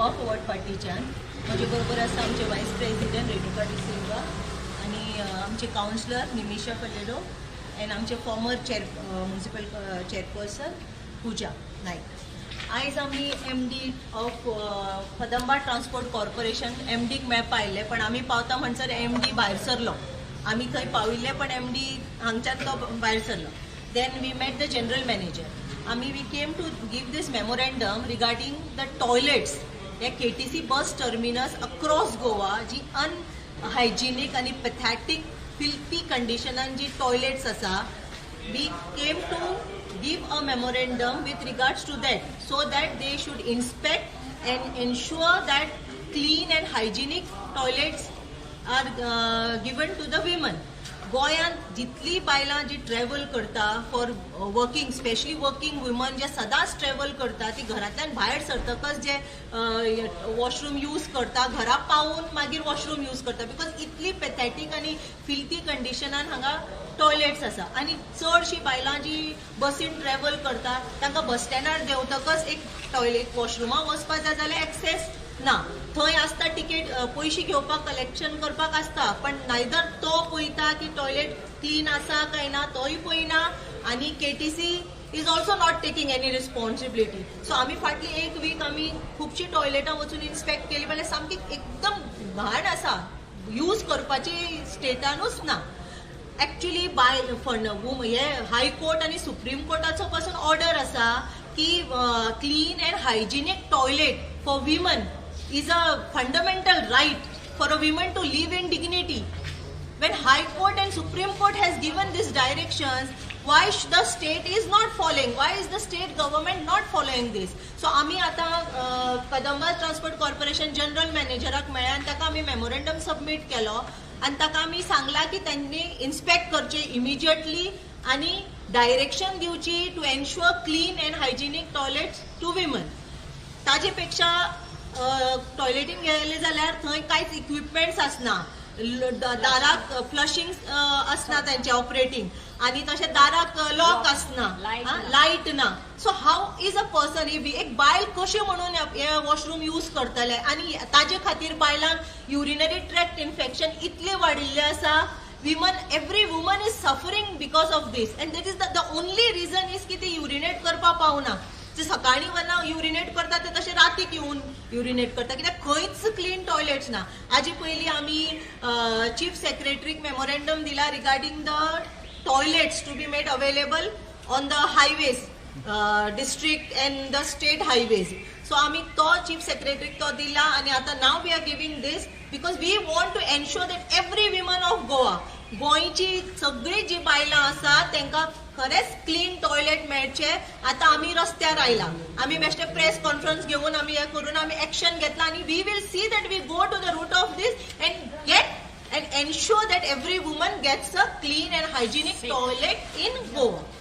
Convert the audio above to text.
Goa forward पार्टीच्यान. म्हजे बरोबर आसा आमचे वायस प्रेसिडेंट रेणुका डिसिल्वा आनी आमचे कावन्सिलर निमिशा फलेरो अँड आमचे फॉर्मर चेअर म्युनिसिपल चेअरपर्सन पूजा नायक. आयज आमी MD of Kadamba transport corporation, एमडीक मेळपा आयिल्ले, पण आमी पावता म्हणसर एमडी भायर सरलो. आमी थंय पाविल्ले, पण एमडी हांगच्यान तो भायर सरलो. Then we met the general manager. आमी we came to give this memorandum regarding the toilets hey KTC bus terminus across Goa, जी अनहायजिनीक आनी पॅथॅटीक, फिल्थी कंडिशनान जी टॉयलेट्स आसा. We came to give a memorandum with regards to that so that they should inspect and ensure that clean and hygienic toilets are given to the women. गोंयांत जितली बायलां जी travel करता for working, specially working women जे सदांच travel करता, ती घरांतल्यान भायर सरतकच जे वॉशरूम यूज करता, घरा पावून मागीर वॉशरूम यूज करता, because इतली पॅथॅटीक आनी फिल्थी कंडिशनान हांगा टॉयलेट्स आसा. आनी चडशीं बायलां जी बसीन ट्रॅव्हल करता, तांकां बस स्टँडार देंवतकच एक टॉयलेट, वॉशरुमा वचपाक जाय जाल्यार एक्सेस ना. थंय आसता टिकेट, पयशे घेवपाक, कलेक्शन करपाक आसता, पण नायदर तो पळयता की टॉयलेट क्लीन आसा काय ना, तोय पळयना आनी KTC is also not taking any responsibility. So आमी फाटली एक वीक आमी खुबशीं टॉयलेटां वचून इन्स्पेक्ट केली जाल्यार सामकी एकदम घाण आसा, यूज करपाची स्टेटानूच ना. एक्च्युली बायल फंड हे हायकोर्ट आनी सुप्रीम कोर्टाचो पासून ऑर्डर आसा की clean and hygienic toilet for women is a fundamental right for a women to live in dignity. When High Court and Supreme Court has given these directions, why the state is not following? Why is the state government not following this? So आमी आतां Kadamba transport corporation general मॅनेजराक मेळ्ळे आनी ताका आमी memorandum submit केलो आनी ताका आमी सांगला की त्यांनी इन्स्पेक्ट करचे इमिजिएटली आनी डायरेक्शन दिवची to ensure clean and hygienic toilets to women. ताजे पेक्षा टॉयलेटीन गेले जाल्यार थंय कांयच इक्विपमेंट्स आसना, दाराक फ्लशिंग आसना तांचे ऑपरेटींग आनी तशें दाराक लॉक आसना. Light ना. लायट ना. So how is a person, एक बायल कशें म्हणून हे वॉशरूम यूज करतले? आनी ताजे खातीर बायलांक युरिनरी ट्रॅक्ट इन्फेक्शन इतलें वाडिल्लें आसा. Women, every woman is suffering because of this, and that is the only reason is की ती युरिनेट करपाक पावना. जे सकाळी वना युरिनेट करता, ते तशें रातीक येवन युरिनेट करता, कित्याक खंयच क्लीन टॉयलेट्स ना. हाजे पयलीं आमी चीफ सेक्रेटरीक मेमोरेंडम दिला regarding the toilets to be made available on the highways, district and the state highways. So आमी तो चीफ सेक्रेटरीक तो दिला आनी आतां now we are giving this because we want to ensure that every women of Goa, गोंयची सगळी जी बायलां आसा, तांकां खरेंच क्लीन टॉयलेट मेळचे. आतां आमी रस्त्यार आयला. आमी बेश्टे प्रेस कॉन्फरन्स घेवन, आमी हें करून आमी एक्शन घेतला आनी we will see that we go to the root of this and get and ensure that every woman gets a clean and hygienic toilet in Goa.